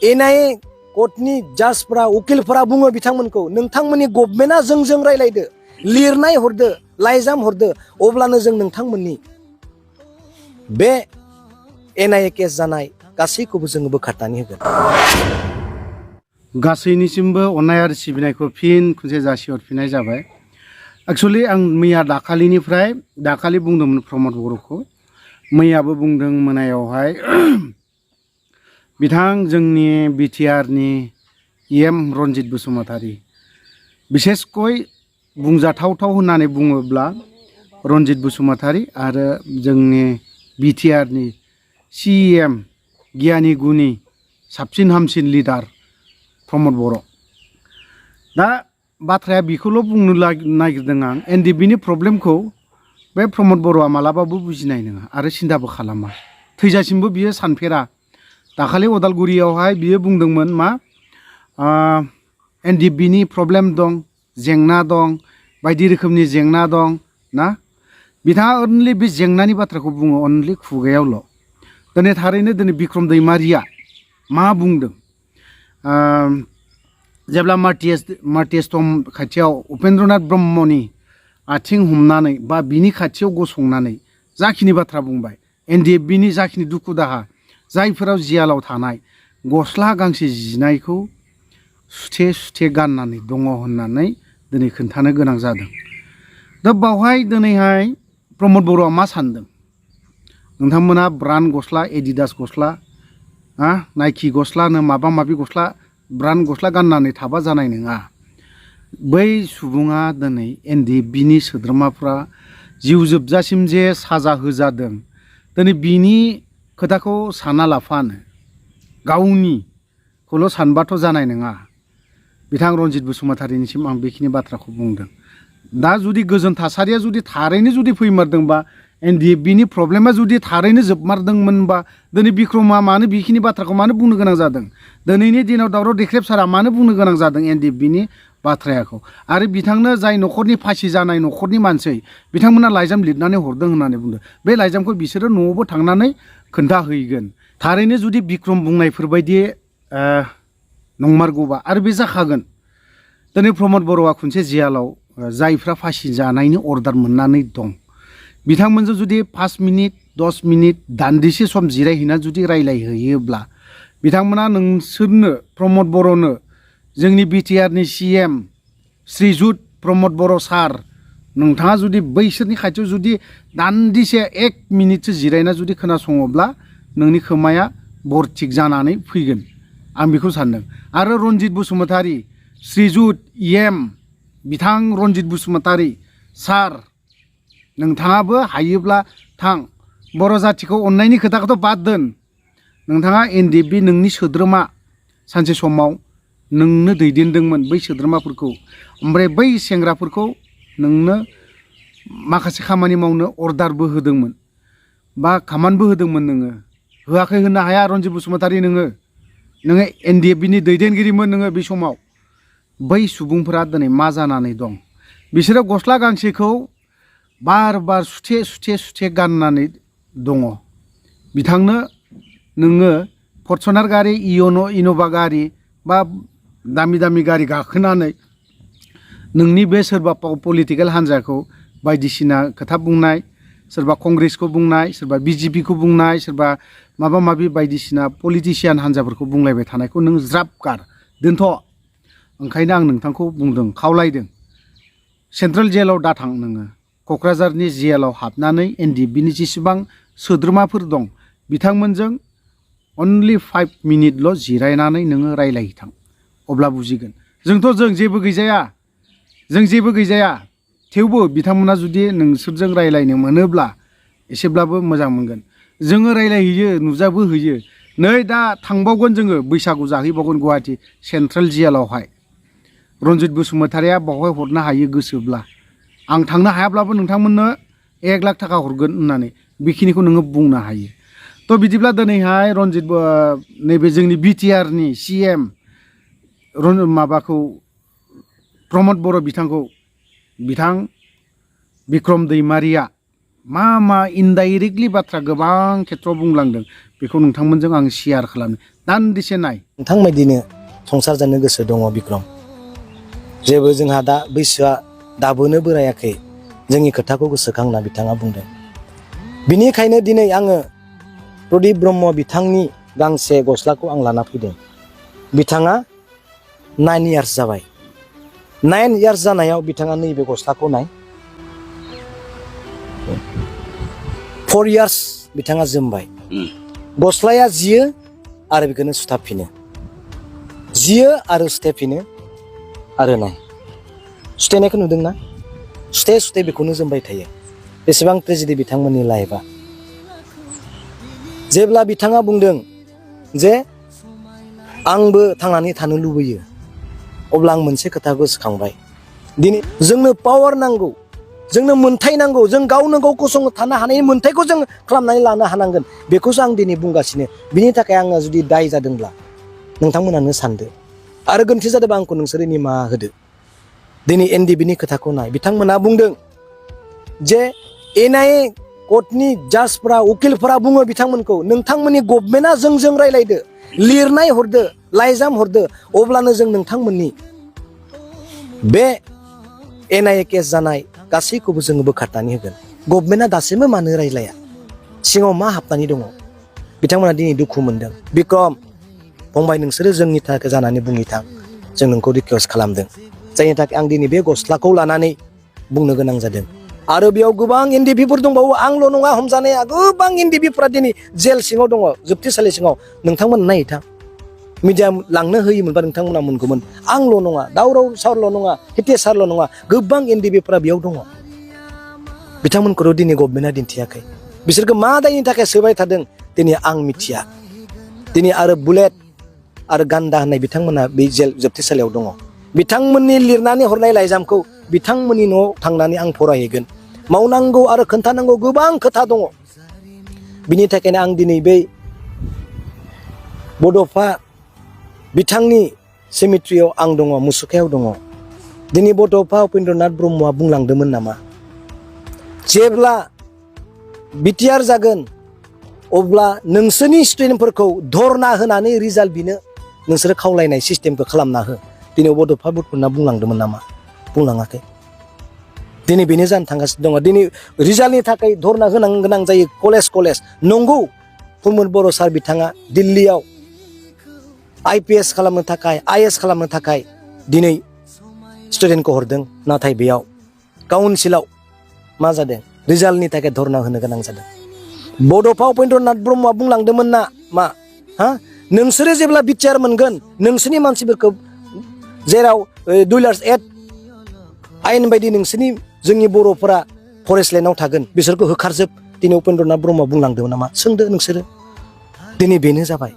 NIA कोर्टनि जाजफोरा उकिलफोरा बुङो बिथांमोनखौ नोंथांमोननि गभर्नमेन्टआ जोंजों रायलायदो लिरनाय हरदो लाइजाम हरदो अब्लानो जों नोंथांमोननि बे NIA केस जानाय गासैखौबो जोङो बोखारनानै होगोन। गासैनिसिमबो अननाय आरो सिबिनायखौ फिन खनसे जासिहरफिननाय जाबाय। एक्चुअली आं मैया दाखालि बुंदोंमोन प्रमद बर'खौ, मैयाबो बुंदों मोनायावहाय बिथां जोंनि बिटिआरनि EM रन्जित बसुमतारी बिसेसकय बुंजाथावथाव होननानै बुङोब्ला रन्जित बसुमतारी आरो जोंनि बिटिआरनि CEM गियानि गुनि साबसिन हामसिन लिडार प्रमद बर'। दा बाथ्राया बेखौल' बुंनो नागिरदों आं NDBनि प्रब्लेमखौ बे प्रमद बर'आ मालाबाबो बुजिनाय नङा आरो सिन्थाबो खालामा, थैजासिमबो बियो सानफेरा। दाखालि अदालगुरियावहाय बियो बुंदोंमोन मा NDBनि प्रब्लेम दं, जेंना दं, बायदि रोखोमनि जेंना दं ना। बिथाङा अनलि बे जेंनानि बाथ्राखौ बुङो अनलि खुगायावल'। दिनै थारैनो दिनै बिक्रम दैमारिया मा बुंदों, जेब्ला मार्टिएस टम खाथियाव उपेन्द्रनाथ ब्रह्मनि आथिं हमनानै बा बिनि खाथियाव गसंनानै जाखिनि बाथ्रा बुंबाय, NDBनि जाखिनि दुखु दाहा, जायफोराव जियालाव थानाय गस्ला गांसे जिनायखौ सुथे सुथे गाननानै दङ होननानै दिनै खोन्थानो गोनां जादों। दा बावहाय दिनैहाय प्रमद बर'आ मा सानदों, नोंथांमोना ब्रान्ड गस्ला, एडिडास गस्ला, नाइकी गस्लानो माबा माबि गस्ला, ब्रान्ड गस्ला गाननानै थाबा जानाय नङा। बै सुबुङा दिनै NDBनि सोद्रोमाफ्रा जिउ जोबजासिम जे साजा होजादों, दिनै बिनि खोथाखौ साना लाफानो गावनिखौल' सानबाथ' जानाय नङा। बिथां रन्जित बसुमतारीनिसिम आं बेखिनि बाथ्राखौ बुंदों। दा जुदि गोजोन थासारिया जुदि थारैनो जुदि फैमारदोंबा, NDBनि प्रब्लेमा जुदि थारैनो जोबमारदोंमोनबा, दिनै बिक्रमआ मानो बेखिनि बाथ्राखौ मानो बुंनो गोनां जादों? दिनैनि दिनाव दावराव देख्रेब सारा मानो बुंनो गोनां जादों NDBनि बाथ्राखौ? आरो बिथांनो जाय न'खरनि फासि जानाय न'खरनि मानसि बिथांमोना लाइजाम लिरनानै हरदों होननानै बुंदों। बे लाइजामखौ बिसोरो न'आवबो थांनानै खोन्थाहैगोन। थारैनो जुदि बिक्रम बुंनायफोरबायदि नंमारगौबा आरो बे जाखागोन। दिनै प्रमद बर'आ खनसे जेयालाव जायफ्रा फासि जानायनि अर्डार मोननानै दं, बिथांमोनजों जुदि 5 मिनिट 10 मिनिट दान्दिसे सम जिरायहैना जुदि रायलायहैयोब्ला, बिथांमोना नोंसोरनो प्रमद बर'नो जोंनि बिटिआरनि CM श्रीजुत प्रमद बर' सार, नोंथाङा जुदि बैसोरनि खाथियाव जुदि दान्दिसे 1 मिनिटसो जिरायना जुदि खोनासङोब्ला नोंनि खोमाया बरथिक जानानै फैगोन, आं बेखौ सानदों। आरो रन्जित बसुमतारी, श्रीजुत EM बिथां रन्जित बसुमतारी सार, नोंथाङाबो हायोब्ला थां। बर' जाथिखौ अननायनि खोथाखौथ' बाद दोन, नोंथाङा NDB नोंनि सोद्रोमा सानसे समाव नोंनो दैदेनदोंमोन बै सोद्रोमाफोरखौ, ओमफ्राय बै सेंग्राफोरखौ नोंनो माखासे खामानि मावनो अर्डारबो होदोंमोन बा खामानिबो होदोंमोन। नोङो होआखै होननो हाया रन्जित बसुमतारी, नोङो NDBनि दैदेनगिरिमोन नोङो बे समाव। बै सुबुंफोरा दिनै मा जानानै दं, बिसोरो गस्ला गांसेखौ बार बार सुथे सुथे सुथे गाननानै दङ। बिथांनो नोङो फर्सुनार गारि, इन'भा गारि बा दामि दामि गारि गाखोनानै नोंनि बे सोरबा पलिटिकेल हान्जाखौ बायदिसिना खोथा बुंनाय, सोरबा कंग्रेसखौ बुंनाय, सोरबा BJPखौ बुंनाय, सोरबा माबा माबि बायदिसिना पलिटिसियान हान्जाफोरखौ बुंलायबाय थानायखौ नों ज्राब गार, दोनथ'। ओंखायनो आं नोंथांखौ बुंदों, खावलायदों, सेन्ट्रेल जेलाव दाथां नोङो। क'क्राझारनि जेलाव हाबनानै NDBनि जेसेबां सोद्रोमाफोर दं बिथांमोनजों अनलि 5 मिनिटल' जिरायनानै नोङो रायलायहैथां, अब्ला बुजिगोन। जों जेबो गैजाया, थेवबो बिथांमोना जुदि नोंसोरजों रायलायनो मोनोब्ला एसेब्लाबो मोजां मोनगोन। जोङो रायलायहैयो, नुजाबो हैयो। नै दा थांबावगोन जोङो, बैसागु जाहैबावगोन गुवाहाटि सेन्ट्रेल जेलावहाय। रन्जित बसुमतारीया बावहाय हरनो हायो गोसोब्ला, आं थांनो हायाब्लाबो नोंथांमोननो 1 लाख थाखा हरगोन होननानै बेखिनिखौ नोङो बुंनो हायो। थ' बिदिब्ला दिनैहाय रन्जित नैबे जोंनि बिटिआरनि CM माबाखौ प्रमद बर' बिथां बिक्रम दैमारिया मा इनडाइरेक्टलि बाथ्रा गोबां खेथ्रआव बुंलांदों, बेखौ नोंथांमोनजों आं शेयार खालामनो दान्दिसे नाय। नोंथांबायदिनो संसार जानो गोसो दङ बिक्रम। जेबो जोंहा दा बैसोआ दाबोनो बोरायाखै, जोंनि खोथाखौ गोसोखांना बिथाङा बुंदों। बिनिखायनो दिनै आङो प्रदीप ब्रह्म बिथांनि गांसे गस्लाखौ आं लाना फैदों। बिथाङा 9 इयार्स जाबाय। 9 इयार्स जानायाव बिथाङा नैबे गस्लाखौ नाय। 4 इयार्स बिथाङा जोमबाय। गस्लाया जियो आरो बेखौनो सुथाबफिनो, जियो आरो सुथेफिनो आरो नाय सुथेनायखौ नुदोंना? सुथे सुथे बेखौनो जोमबाय थायो। बेसेबां ट्रेजेडि बिथांमोननि लाइफआ। जेब्ला बिथाङा बुंदों जे आंबो थांनानै थानो लुबैयो, अब्ला आं मोनसे खोथा गोसोखांबाय। दिनै जोंनो पावार नांगौ, जोंनो मोन्थाय नांगौ। जों गावनो गाव गसंना थानो हानायनि मोन्थायखौ जों खालामनानै लानो हानांगोन। बेखौसो आं दिनै बुंगासिनो। बिनि थाखाय आङो जुदि दाय जादोंब्ला नोंथांमोनानो सानदो, आरो गोरोन्थि जादोंबा आंखौ नोंसोरो निमाहा होदो। दिनै NDBनि खोथाखौ नाय। बिथांमोना बुंदों जे NIA कर्टनि जाजफोरा, उकिलफोरा बुङो बिथांमोनखौ, नोंथांमोननि गभर्नमेन्टआ जोंजों रायलायदो, लिरनाय हरदो, लाइजाम हरदो, अब्लानो जों नोंथांमोननि बे NIA केस जानाय गासैखौबो जोङो बोखारनानै होगोन। गभर्नमेन्टआ दासिमबो मानो रायज्लाया? सिङाव मा हाबनानै दङ? बिथांमोना दिनै दुखु मोनदों। बिक्रम फंबाय, नोंसोरो जोंनि थाखाय जानानै बुंहैथां, जों नोंखौ रिकुवेस्ट खालामदों। जायनि थाखाय आं दिनै बे गस्लाखौ लानानै बुंनो गोनां जादों। आरो बेयाव गोबां NDBफोर दंबावो। आंल' नङा हमजानाया, गोबां NDBफोरा दिनै जेल सिङाव दङ, जोबथेसालि सिङाव। नोंथांमोन नायहैथां। मिडिया लांनो होयोमोनबा नोंथांमोना मोनगौमोन। आंल' नङा, दावराव सावल' नङा, हितेसारल' नङा, गोबां NDBफोरा बेयाव दङ। बिथांमोनखौथ' दिनै गभर्नमेन्टआ दिन्थियाखै। बिसोरखौ मा दायनि थाखाय सोबाय थादों दिनै आं मिथिया। दिनै आरो बुलेट आरो गान्दा होननाय बिथांमोना बे जेल जोबथेसालियाव दङ। बिथांमोननि लिरनानै हरनाय लाइजामखौ बिथांमोननि न'आव थांनानै आं फरायहैगोन। मावनांगौ आरो खोन्थानांगौ गोबां खोथा दङ। बिनि थाखायनो आं दिनै बै बड'फा बिथांनि सेमिट्रियाव आं दङ, मुसुखायाव दङ। दिनै बड'फा उपेन्द्रनाथ ब्रह्मआ बुंलांदोंमोन नामा, जेब्ला बिटिआर जागोन अब्ला नोंसोरनि स्टुडेन्टफोरखौ धरना होनानै रिजाल्ट बिनो नोंसोरो खावलायनाय सिस्टेमखौ खालामना हो। दिनै बड'फा उपेन्द्रनाथ बुंलांदोंमोन नामा? बुंलाङाखै। दिनै बेनो जानो थांगासिनो दङ। दिनै रिजाल्टनि थाखाय धरना गोनां जायो कलेज। नंगौ, प्रमद बर' सार बिथाङा दिल्लीयाव IPS खालामनो थाखाय, IS खालामनो थाखाय दिनै स्टुडेन्टखौ हरदों। नाथाय बेयाव काउन्सिलाव मा जादों? रिजाल्टनि थाखाय धरना होनो गोनां जादों। बड'फा उपेन्द्रनाथ ब्रह्मआ बुंलांदोंमोन ना मा? नोंसोरो जेब्ला बिटिआर मोनगोन, नोंसोरनि मानसिफोरखौ जेराव 2 आयेन बायदि नोंसोरनि जोंनि बर'फोरा फरेस्ट लेण्डआव थागोन, बिसोरखौ होखारजोब। दिनै उपेन्द्रनाथ ब्रह्मआ बुंलांदोंमोन नामा? सोंदो नोंसोरो। दिनै बेनो जाबाय।